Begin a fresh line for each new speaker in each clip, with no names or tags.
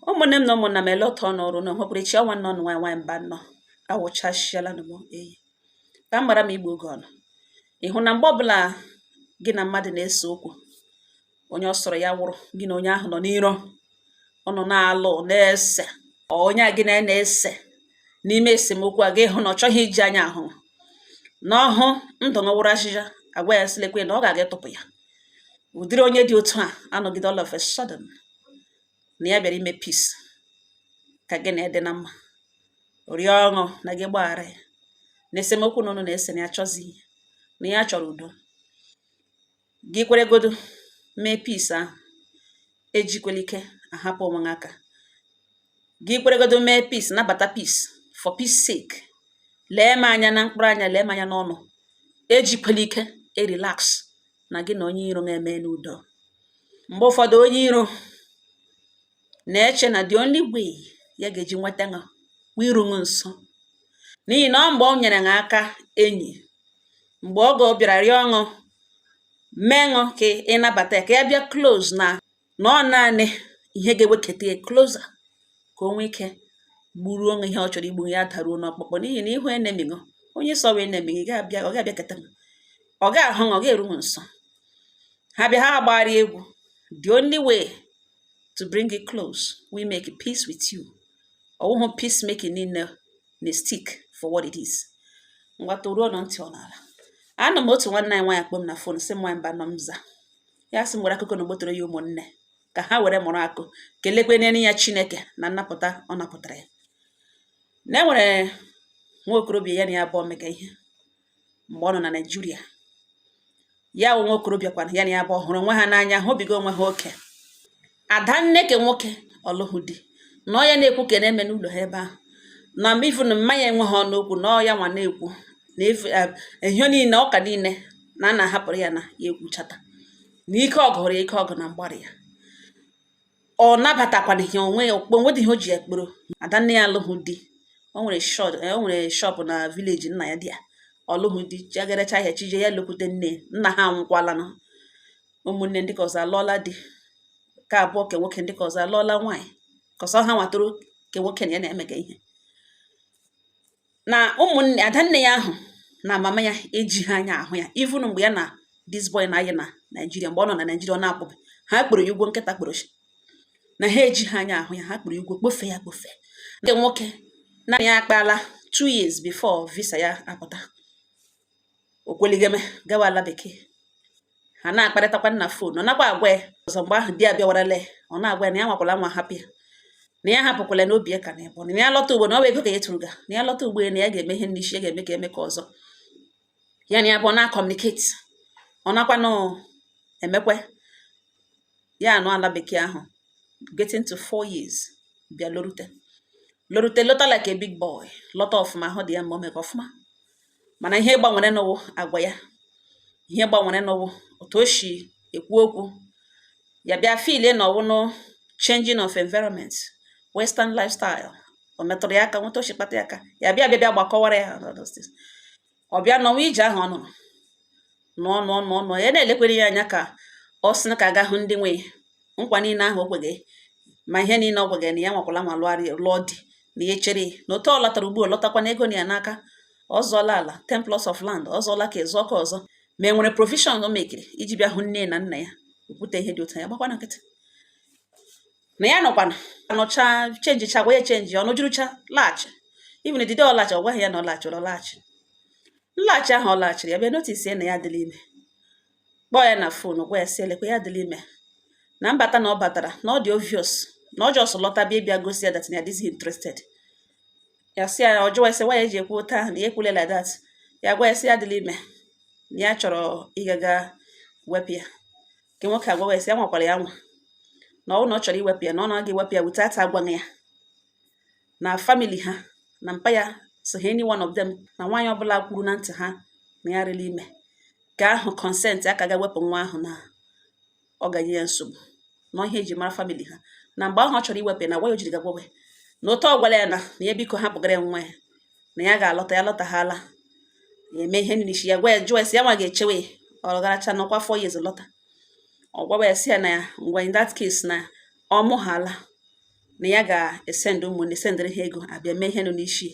Ụmụnne m na ụmụnna m, ele otu ọnụ ọrụ na nwekwara ọnwa nọ nwaanyị nwaanyị mba nnọọ awụchasịala m eyi ka m gbara m igbu oge ọnụ. Ị hụ na mgbe ọbụla gị na mmadụ na-ese okwu, onye ọ sọrọ ya wụrụ, gị na onye ahụ nọ n'iro, ụnụ na-alụ na-ese, ọ onye a gị na na-ese n'ime esemokwu a, gị hụ na ọ chọghị iji anya ahụ na ọhụ ndụ ṅụwụrụ azịza, agwa ya sịlekwe na ọ ga-aga ịtụpụ ya. Ụdịrị onye dị otu a anọgide, all of a sudden na ya bịara ime peace ka gị na ịdị na mma, rịọ ọṅụ na gị gbaghara ya na esemokwu na ụnụ na-ese, na ya chọzighị, na ya chọrọ udo. Gị kweregodo mee peace ahụ, ejikwela ike ahapụ onwe gị aka. Gị kweregodo mee peace, nabata peace for peace sake, lee m anya na mkpụrụ anya, lee m anya n'ọnụ, ejikwela ike e relax na gị na onye iro na-eme n'udo. Mgbe ụfọdụ, onye iro na-eche na the only way ya ga-eji nweta ṅụ iru ṅụ nso, n'ihi na ọ mgbe ọ nyere ṅụ aka enyi, mgbe oge ọ bịara rịọ ọṅụ, mee ṅụ ka ịnabata ya, ka ya bịa close, na ọ naanị ihe ga-eweketa ya closer, ka o nwee ike gburuo onwe ihe ọ chọrọ igbu ya, daruo n'ọkpụkpụ. N'ihi na ihu enemy ṅụ, onye sọwa enemy gị ga-abịa, ọ ga-abịa keta ṅụ, ọ ga-ahụ ṅụ, ọ ga-eru ṅụ nso. Ha bịa, ha agbara egwu. The only way to bring it close, we make peace with you. Ọwụhụ peace making niile na stick for what it is. Ngwa, toruo nọ ntị ọ n'ala. Anọ m otu nwanne anyị nwaanyị akpọ m na phone, sị m, "Nwaanyị mba nọ m za." Ya sị m were akụkọ na ogbotoro ya ụmụnne ka ha were mụrụ akụ kelekwe n'elu ya Chineke na nnapụta ọ napụtara ya, na e nwere nwa okorobịa ya na ya abụọ mega ihe mgbe ọ nọ na Naịjirịa. Ya wụ nwa okorobịa kwana ya na ya abụọ hụrụ onwe ha n'anya, hụbiga onwe ha oke. Ada nne ke nwoke ọlụhụ di na ọ ya na-ekwu ka na-eme n'ụlọ ha ebe ahụ, na mgbe ifu na mmanya enweghị ọnụ okwu, na ọ ya nwa na-ekwu na efu ehio niile, ọka niile na a na-ahapụrụ ya na ya ekwuchata na ike ọgụ hụrụ ike ọgụ na mgbarị ya. Ọ nabatakwana ihe onwe ya okpo onwedị ihe o ji ya kporo. Ada nne ya alụghị di, o nwere shop, o nwere shop na village nna ya. Di ya ọlụghị di, chagarecha ahịa chije ya lokwute nne. Nna ha anwụkwalanụ, ụmụnne ndị ka ọzọ alụọla di ka abụọ ke nwoke, ndị ka ọzọ alụọla nwaanyị kọsọ ha nwatoro ke nwoke na ya na-emega ihe na ụmụnne. Adanne ya ahụ na mama ya ejighị anya ahụ ya, even mgbe ya na this boy na-ayị na Naijiria. Mgbe ọ nọ na Naijiria, ọ na-apụbe, ha kpụrụ ya ụgwọ nkịta kpụrụ na ha ejighị anya ahụ ya. Ha kpụrụ ya ụgwọ kpofe ya kpofe. Nke nwoke na ya akpala 2 years before visa ya apụta, o kweligeme gawa ala bekee. Ha na-akparịtakwa na phone, ọ nakwa agwa ya ọzọ. Mgbe ahụ di ya bịawarala ya, ọ na-agwa ya na ya nwakwala nwa hapụ ya, na ya hapụkwala n'obi ya ka na ebe na ya lọta ugbo, na ọ bụ ego ka ya tụrụ ga na ya lọta ugbo, na ya ga-eme ihe n'isi, ya ga-eme ka eme ka ọzọ. Ya na ya bụ na communicate, ọ nakwanụ emekwe ya anụ ala bekee ahụ. Getting to 4 years, bịa lorute, lorute, lọta like a big boy, lọta ọfụma, ahụ dị ya mma, o mega ọfụma. Mana ihe gbanwere n'ụwụ agwa ya, ihe gbanwere n'ụwụ otu o si ekwu okwu. Ya bịa feel na ọwụnụ changing of environment, western lifestyle, o metụrụ ya aka, nweta o si kpata ya aka. Ya bịa gbakọwara ya all those things. Ọ bịa nọwa ije ahụ, ọ nọrọ nụọ nụọ nụọ nụọ, ya na-elekwere ya anya ka ọ sị na ka aga hụ ndị nwe ya nkwa niile ahụ o kwege, ma ihe niile ọ gwege na ya nwakwala nwa lụgharị lụọ di, na ya echere na otu ọ lọtara ugbu a, lọtakwa na ego na ya n'aka. Ọ zụọla ala, 10 plots of land, ọ zụọla ka ịzụ ọka ọzọ, ma e nwere provision o mekiri iji bịa hụ nne na nna ya. Okwute ihe dị otu ya gbakwana nkịtị na ya nọkwana nọcha change cha, gwa ya change ọnụ jurucha laghachi. Even the day ọ laghachi, ọ gwaghị ya na ọ laghachiri. Ọ laghachi, nlaghachi ahụ ọ laghachiri, ya bịa notice na ya adịla ime. Kpọọ ya na phone, gwa ya sị elekwa ya adịla ime, na mbata na ọ batara na ọ dị obvious na ọ just lọta bịa bịa gosi ya that na ya adịghị interested. Ya sị ya, ọ jụwa ya sị nwa ya eji ekwu otu ahụ na ya ekwule like that. Ya gwa ya sị ya adịla ime, na ya chọrọ ịgaga wepụ ya. Nke nwoke agwawa ya sị ya nwakwara ya nwa na ọ na ọ chọrọ iwepụ ya, na ọ na-aga ewepụ ya without agwaghị ya na family ha, na mpa ya so ha, any one of them, na nwaanyị ọbụla kwuru na ntị ha na ya rịla ime ka ahụ consent aka ga wepụ nwa ahụ, na ọ ga-enye ya nsogbu, na ihe eji mara family ha. Na mgbe ahụ ọ chọrọ iwepụ ya, na gwa ya o jiri ga gwawe na otu ọ gwara ya na ya biko hapụgara ya nwa ya, na ya ga-alọta, ya lọtaghala, ya eme ihe n'isi ya. Gwa ya, jụọ ya sị ya nwa ga-echewe ya, ọ garacha nọkwa 4 years lọta. Ọ gwawa ya sị ya na ya ngwa, in that case, na ọ mụghala Na ya ga-esend ụmụnne, sendịrị ha ego, abịa mee ihe nọ n'isi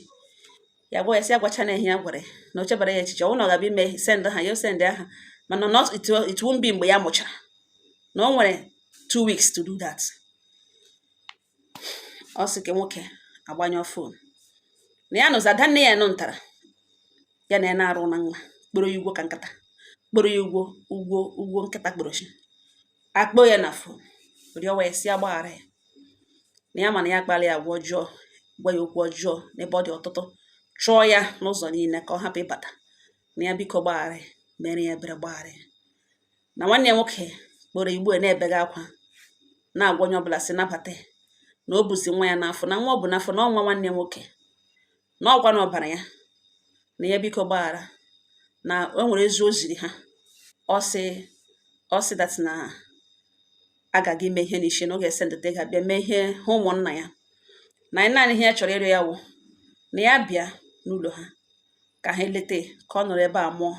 ya. Gwa ya sị ya gwacha na ihe ya gwara ya na o chebara ya echiche, ọ bụrụ na ọ ga-abịa ime send ha, ya send ha, mana not it, it won't be mgbe ya mụchara, na o nwere 2 weeks to do that. Ọ sị ka nwoke agbanyụọ phone na ya nụzi. Ada nne ya nụ ntara ya na ya na-arụ na nwa kporo ya ugwo ka nkịta kporo ya ugwo ugwo ugwo nkịta kporochi akpọ ya na phone, rịọwa ya si agbaghara ya, na ya mana ya akpala ya agwa ọjọọ, gwa ya okwu ọjọọ n'ebe ọ dị ọtụtụ, chụọ ya n'ụzọ niile ka ọ hapụ ịbata, na ya biko gbaghara ya, mere ya ebere, gbaghara ya. Na nwanne ya nwoke kpọrọ igbu a na-ebega akwa, na-agwa onye ọbụla si nabata ya, na o buzi nwa ya n'afọ, na nwa ọ bụ n'afọ, na ọnwa nwanne ya nwoke, na ọkwa na ọbara ya, na ya biko gbaghara, na o nwere ezi o ziri ha. Ọ sị that na agaghị ime ihe n'isi, na ọ ga-esendịta ego abịa mee ihe ha ụmụnna ya, na naanị ihe ya chọrọ ịrịọ ya wụ na ya bịa n'ụlọ ha ka ha eleta ka ọ nọrọ ebe a mụọ,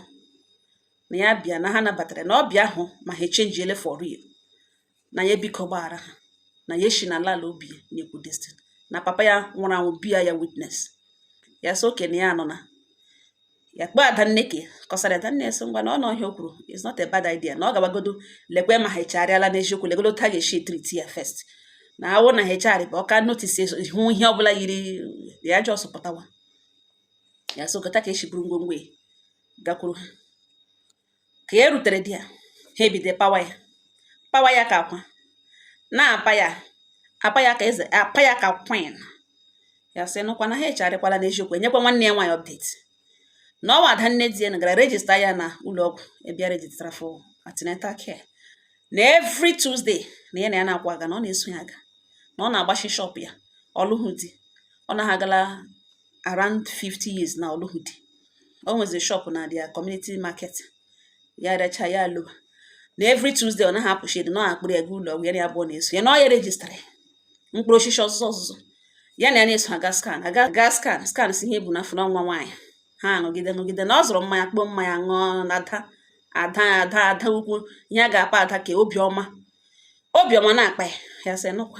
na ya bịa na ha nabatara, na ọ bịa hụ ma ha echenjiele for real, na ya biko gbaghara ha, na ya eshi na ala ala obi na-ekwu destin na papa ya nwụrụ anwụ bia ya witness. Ya sị oke na ya nọ na ya kpọọ adanne ka kọsara adanne sị ngwa, na ọ nọ ihe o kwuru is not a bad idea, na ọ gabagodo lekwe ma ha echegharịala n'eziokwu, legodo otu a ga-esi treat ya first, na awụ na ha echegharị bụ ọka notice hụ ihe ọbụla yiri ya just pụtawa. Ya sị oketa ka esi buru ngwongwo ya gakwuru ha. Ka ya rutere di ya, ha ebido pawa ya, pawa ya ka akwa na-apa ya, apa ya ka eze, apa ya ka queen. Ya sị nụkwa na ha echegharịkwala n'eziokwu, enyekwa nwanne ya nwaanyị update na ọwa ada nne di ya gara register ya na ụlọ ọgwụ ebe ya registara for antenatal care, na every Tuesday na ya na ya na-akwa aga, na ọ na-eso ya aga, na ọ na-agbashi shop ya. Ọlụhụ di, ọ naghị agala around 50 years na ọlụhụ di, o nweziri shop na their community market. Ya recha ya alụba, na every Tuesday ọ naghị apụ shed, na ọ akpụrụ ya ga ụlọ ọgwụ, ya na ya abụọ na-eso ya, na ọ ya registara mkpụrụ osisi ọzụzụ ọzụzụ, ya na ya na-eso aga scan, aga gaa scan, scan si ihe bụ n'afọ n'ọnwa nwaanyị. Ha ṅụgide ṅụgide na ọ zụrụ mmanya, kpọọ mmanya ṅụọ, na ada ada ada ada ukwu ihe a ga-akpa ada ka obiọma, obiọma na-akpa ya. Ya sị nụkwa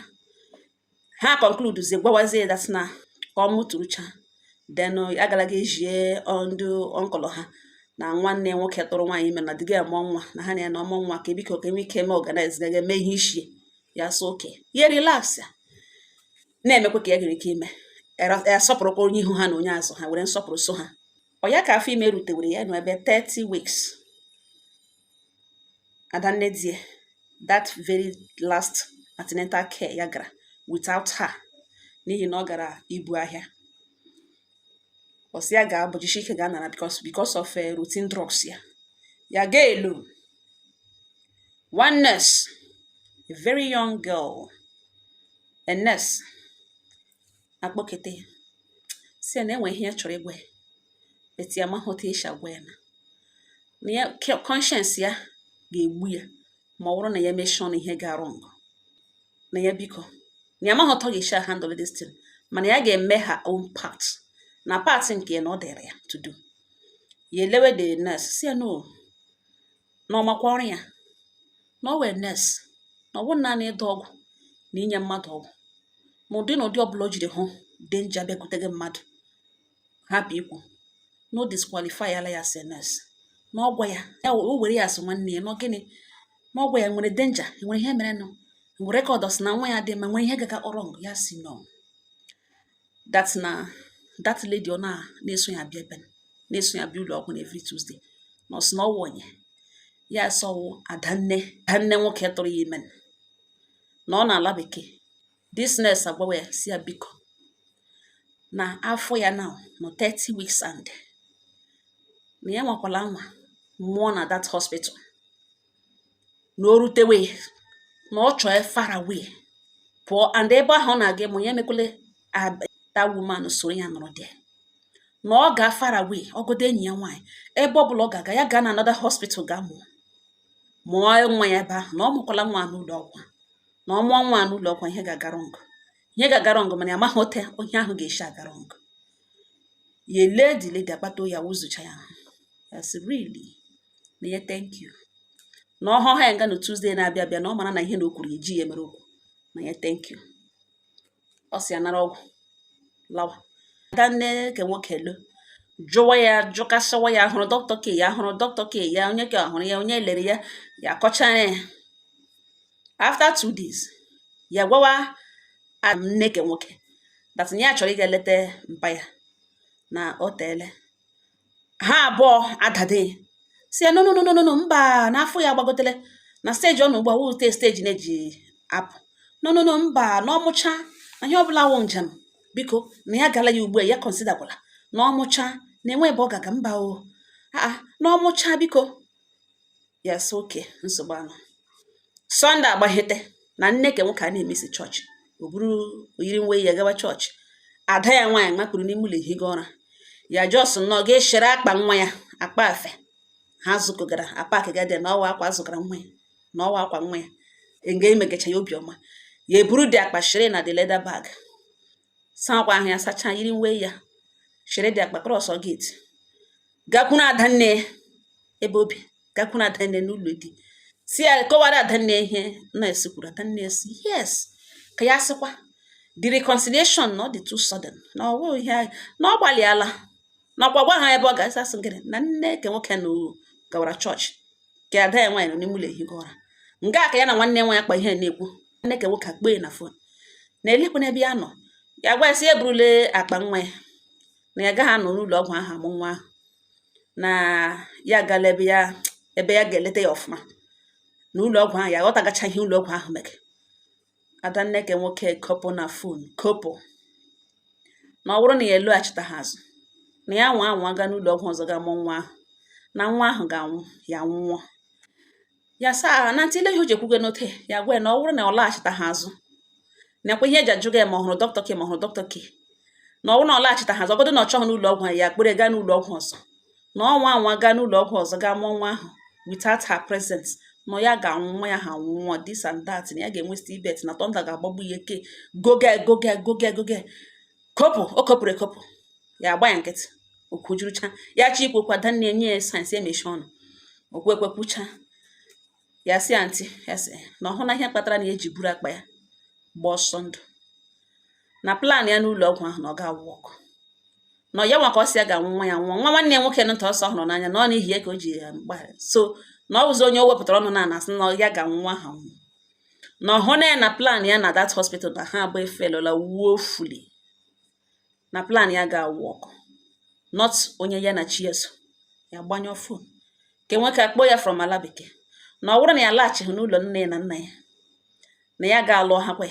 ha conclude zie, gwawazie that na ka ọ mụtụrụcha, then agala ga ejie ndị uncle ha na nwanne nwoke tụrụ nwaanyị ime na diga mụọ nwa, na ha na ya na ọmụ nwa, ka ebiko ka enwe ike eme organize, ga eme ihe ishie. Ya sị oke ya relax ya, na-emekwa ka ya nwere ike ime ya, sọpụrụkwa onye ihu ha na onye azụ ha, were nsọpụrụ so ha. Ọ ya ka afọ ime rutewere ya nọ ebe 30 weeks. Adanne die, that very last antenatal care ya gara without her, n'ihi na ọ gara ibu ahịa, ọ sị ya ga-abụjishi ike ga-anara because of routine drugs ya. Ya ga alone, one nurse, a very young girl, a nurse, akpọkete ya si ya na enwe ihe ya chọrọ ịgwa ya, etu ya amaghị otu esi agwa ya, na ya conscience ya ga-egbu ya ma ọ bụrụ na ya emechie ọnụ ihe ga wrong, na ya biko, na ya amaghị otu ọ ga-esi handle this thing, mana ya ga-eme her own part, na part nke ya na ọ dịrị ya to do. Ya elewe the nurse, si ya no, na ọmakwa ọrụ ya, na ọ wee nurse, na ọ bụrụ naanị ịdọ ọgwụ na inye mmadụ ọgwụ n'ụdị na ụdị ọbụla o jiri hụ danger bịakwute gị mmadụ hapụ ikwu na o disqualify ala ya as a nurse, na ọgwa ya ya o were ya asị nwanne ya na gịnị, na ọgwa ya nwere danger, nwere ihe mere nụ, nwere record sị na nwa ya dị ma nwere ihe gaga wrong. Ya si no, that na that lady ọ na na-eso ya abịa ebe na-eso ya abịa ụlọ ọgwụ na every Tuesday, na ọ sị na ọwụ onye ya asọwụ adanne adanne nwoke tụrụ ya ime, na ọ na-ala bekee. This nurse agwawa ya si ya biko, na afọ ya now nọ 30 weeks and na ya nwakwala nwa mụọ na that hospital, na o rutewe na ọ chọọ far away pụọ, and ebe ahụ ọ na-aga ịmụ ya emekwele that woman soro ya nọrọ there, na ọ ga far away, ọgodo enyi ya nwaanyị, ebe ọbụla ọ ga-aga, ya gaa na another hospital ga mụọ mụọ nwa ya ebe ahụ, na ọ mụkwala nwa n'ụlọ ọgwụ, na ọ mụọ nwa n'ụlọ ọgwụ ihe ga-aga wrong, ihe ga-aga wrong, mana ya amaghị ote onye ahụ ga-esi aga wrong. Ya ele the lady, akpata ya wụzụcha ya ahụ. Ya sị really, na ya thank you, na ọhụ ha ya nga na Tuesday na-abịa abịa, na ọ mara na ihe na o kwuru eji ya emere okwu, na ya thank you. Ọ sị ya nara ọgwụ lawa. Adanne ke nwoke lo jụwa ya, jụkasịwa ya, hụrụ dọkịta ke ya, hụrụ dọkịta ke ya, onye ka hụrụ ya, onye lere ya, ya kọchara ya. After 2 days, ya gwawa nne ke nwoke that ya chọrọ ịga leta mpa ya na o teele. Ha abụọ adade si ya, "No, no, no, no, no, mba, n'afọ ya agbagotele na stage ọ nọ ugbu a, wute stage na-eji apụ. No, no, no, mba, na ọmụcha na ihe ọbụla wụ njem, biko, na ya gala ya ugbu a, ya considerkwala na ọmụcha na enwe ebe ọ gaga. Mba o, aa, na ọmụcha, biko." Ya sị, "Okay, nsogbu anọ." Sunday agbaghete na nne ke nwoke a na-emesi chọọchị, o buru oyiri nwe ya gawa chọọchị. Ada ya nwaanyị makpuru n'ime ụlọ ehigo ụra. Ya just nnọọ ga-eshere akpa nwa ya, akpa afe ha zụkọgara apakigade na ọwa akwa zụgara nwa ya, na ọwa akwa nwa ya nga emegacha ya obiọma. Ya eburu dị akpa shere na the leather bag, saa akwa ahụ ya, sachaa, yiri nwe ya, shere dị akpa, cross gate, gakwuru adanne ebe obi, gakwuru adanne n'ụlọ di, si ya kọwara adanne ihe nna-esi kwuru. Adanne si yes, ka ya sịkwa the reconciliation na ọ dị too sudden, na ọ bụghị ihe na ọ gbalịala na ọkwa gwa ha ebe ọ ga-asa. Asị gịnị na nne ke nwoke na gawara chọọchị, ka ada ya nwaanyị nọ n'ime ụlọ ehigo ụra. Nga ka ya na nwanne nwa ya kpa ihe na-ekwu. Nne ke nwoke akpọ ya na phone na elekwa n'ebe ya nọ. Ya gwa ya sị ya eburule akpa nwa ya, na ya agaghị anọ n'ụlọ ọgwụ ahụ amụ nwa ahụ, na ya agala ebe ya ga-eleta ya ọfụma na ụlọ ọgwụ ahụ. Ya aghọtagacha ihe ụlọ ọgwụ ahụ mere. Adanne ke nwoke kopụ na phone, kopụ na ọ bụrụ na ya eloghachita ha azụ, na ya nwa anwa gaa n'ụlọ ọgwụ ọzọ ga mụọ nwa ahụ, na nwa ahụ ga-anwụ. Ya nwụọ. Ya saa na ntị ile ihe o ji ekwugo n'ote. Ya gwa ya na ọ bụrụ na ọ laghachita ha azụ, nakwa ihe eji ajụ gị ma ọ hụrụ dọkịta ke, ma ọ hụrụ dọkịta ke, na ọ bụrụ na ọ laghachita ha azụ, ọgọdụ na ọ chọghị n'ụlọ ọgwụ ya kpere gaa n'ụlọ ọgwụ ọzọ, na ọnwa anwa gaa n'ụlọ ọgwụ ọzọ gaa mụọ nwa ahụ without her presence, na ya ga-anwụ, nwa ya ha nwụọ, this and that, na ya ga-enwe stillbirth, na thunder ga-agbagbu ya eke goge goge goge goge. Kopụ o kopụrụ ekopụ, ya agba ya nkịtị. Okwu jurucha ya chi ikwu okwu. Adanne nye ya signs emechi ọnụ. Okwu ekwekwucha. Ya sị aunty ya sị na ọhụ na ihe kpatara na ya eji buru akpa ya gba ọsọ ndụ, na plan ya n'ụlọ ọgwụ ahụ na ọ ga-work, na ya nwa ka ọ sị ya ga-anwụ, nwa ya nwụọ, nwa nwanne ya nwoke nta ọsọ hụrụ n'anya, na ọ n'ihi ya ka o ji ya mgbaghara. So na ọ bụzi onye o wepụtara ọnụ na asị na ya ga-anwụ, nwa ahụ nwụ, na ọhụ na ya na plan ya na that hospital na ha abụọ efelola woefully, na plan ya ga-work, not onye ya na chi ya so. Ya gbanyụọ phone. Ke nwoke akpọ ya from ala bekee na ọ bụrụ na ya laghachighị n'ụlọ nne ya na nna ya, na ya ga-alụ ha kwe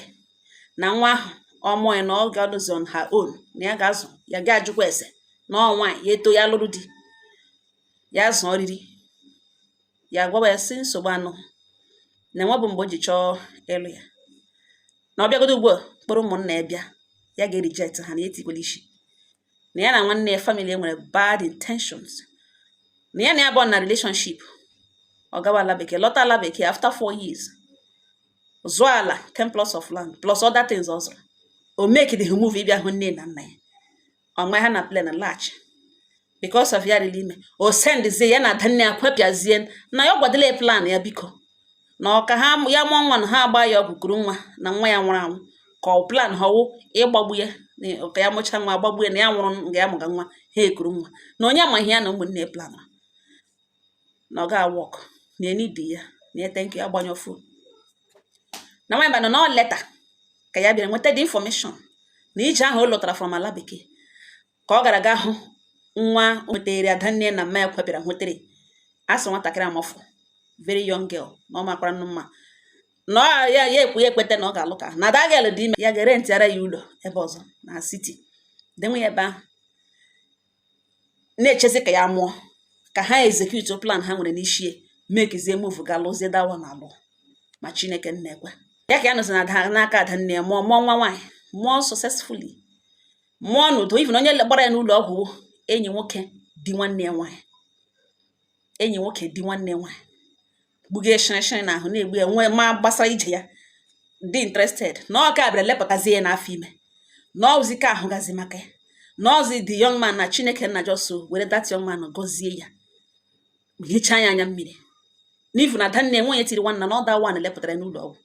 na nwa ahụ ọ mụọ ya, na ọ ga-anọzi on her own, na ya ga-azụ ya, ga-ajụkwa ese na ọ nwaanyị ya eto, ya lụrụ di, ya zụọ oriri. Ya gwawa ya sị nsogbu anụ, na enwe bụ mgbe o ji chọọ ịlụ ya, na ọ bịagodo ugbu a kpọrọ ụmụnna ya bịa, ya ga-reject ha, na ya etikwala isi na ya na nwanne ya family nwere bad intentions, na ya na ya bụ na relationship. Ọ gawa ala bekee, lọta ala bekee after 4 years, zụọ ala 10 plots of land plus other things ọ zụrụ. O make the move ịbịa hụ nne na nna ya. Ọ ma ha na plane laghachi because of ya riri ime. O sendizie ya na adanne ya kwepịazie na ya ọ gwadela ya plan ya, biko, na ọ ka ha ya mụọ nwa, na ha agba ya ọgwụ kuru nwa, na nwa ya nwụrụ anwụ, ka ọ plan ha ọwụ ịgbagbu ya, na ka ya mụcha nwa agbagbu ya, na ya nwụrụ nga ya mụga nwa ha ekuru nwa, na onye ama ihe ya na ụmụnne ya plan, na ọ ga-work, na enidi ya, na ya thank you, agbanyụ phone. Na nwaanyị banụ na ọ leta ka ya bịara nweta the information na ije ahụ o lọtara from ala bekee, ka ọ gara ga hụ nwa o nwetere adanne na mma ya kwepịara nwetere. Asị nwatakịrị amafọ, very young girl, na ọ makwara nnụ mma, na ọ ya ya ekwu ya ekweta na ọ ga-alụ, ka na that girl dị ime, ya ga-erentịara ya ụlọ ebe ọzọ na city denwe ya ebe ahụ, na-echezi ka ya mụọ, ka ha execute plan ha nwere n'ishie, mekizie move ga lụzie dawa na alụ. Ma Chineke nna ekwe ya ka ya nọzi na n'aka adanne ya, mụọ mụọ nwa nwaanyị, mụọ successfully, mụọ n'udo. Even onye gbara ya n'ụlọ ọgwụ, enyi nwoke di nwanne ya nwaanyị, enyi nwoke di nwanne ya nwaanyị, gbugie shịrịshịrị n'ahụ na-egbu ya nwee ma gbasara ije ya dị interested na ọ ka bịara lepụtazie ya n'afọ ime, na ọzi ka ahụ gazi maka ya, na ọzi the young man, na Chineke nna just were that young man gọzie ya, hichaa ya anya mmiri n'ifu na adanne nwunye tiri nwanna na ọ da one lepụtara ya n'ụlọ ọgwụ.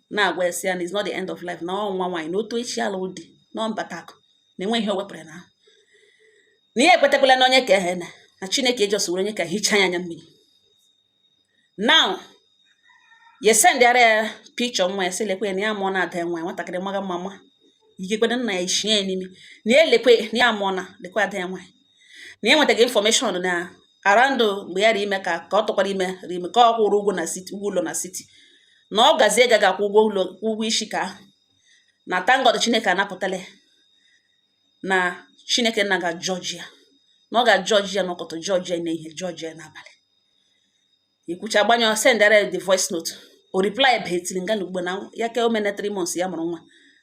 Na-agwa ya sị ya na is not the end of life, na ọ nwa nwaanyị, na otu echi alụ di, na ọ mbata akụ, na enweghị ihe o wepụrụ ya na ahụ, na ihe ekwetekwala na onye ka ehe na Chineke ejọs were onye ka hichaa ya anya mmiri. Now ya sendịara ya picture nwa ya, sị lekwe na ya mụọ na ada ya nwaanyị, nwatakịrị maga mama ikekwe nna ya ishie ya n'imi, na ya elekwe na ya mụọ na lekwe ada ya nwaanyị, na ya nwetaghị information na around mgbe ya ri ime ka ọ tụkwara ime ri ime, ka ọ kwụrụ ụgwọ na city, ụgwọ ụlọ na city, na ọ gazie gaghị akwụ ụgwọ ụlọ, ụgwọ isi ka ahụ. Na thank God, Chineke anapụtala ya, na Chineke nna ga-judge ya, na ọ ga-judge ya n'ụtụtụ, judge ya n'ehihie, judge ya n'abalị. Ikwucha gbanyụ, sendara ya the voice note. O reply betiri nga na ugbo na ya ka o mene 3 months ya mụrụ nwa,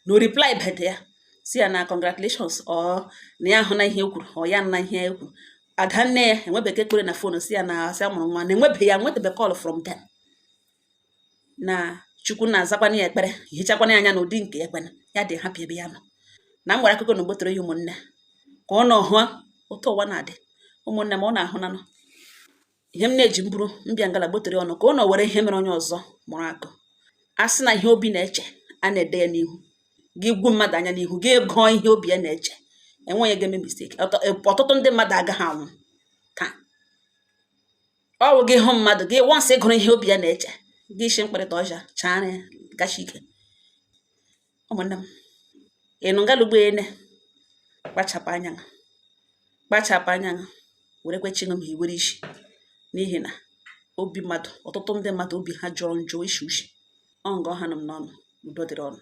na o reply bete ya si ya na congratulations, ọ na ya ahụ na ihe e kwuru, ọ ya na ihe e kwuru. Adanne ya enwebeke ekpere na phone, si ya na asị amụrụ nwa, na enwebe ya nwetebe call from them, na Chukwu na-azakwana ya ekpere, hichakwana ya anya n'ụdị nke ya kwena ya dị happy ebe ya nọ. Na m gwara akụkọ na ogbotere ya ụmụnne ka ọ nọ hụ ụtọ ụwa na-adị. Ụmụnne m, ọ na-ahụ nanụ ihe m na-eji mburu mbịa ngala gbotere ọnụ ka ọ nọ were ihe mere onye ọzọ mụrụ akụ. A sị na ihe obi na-eche a na-ede ya n'ihu gị, gwu mmadụ anya n'ihu gị, gụọ ihe obi ya na-eche, enweghị ga-eme mistake. Ọtụtụ ndị mmadụ agaghị anwụ taa. Ọ wụ gị hụ mmadụ gị once ị gụrụ ihe obi ya na-eche gị, isi mkparịta ọja chaara ya gachi ike. Ụmụnne m, ịnụ ngalugbo ene, kpachapụ anya, kpachapụ anya, werekwe chi ma iwere isi, n'ihi na obi mmadụ, ọtụtụ ndị mmadụ, obi ha jọrọ njọ, ishi ushi ọ nga ọha nọ m n'ọnụ. Udo dịrị ọnụ.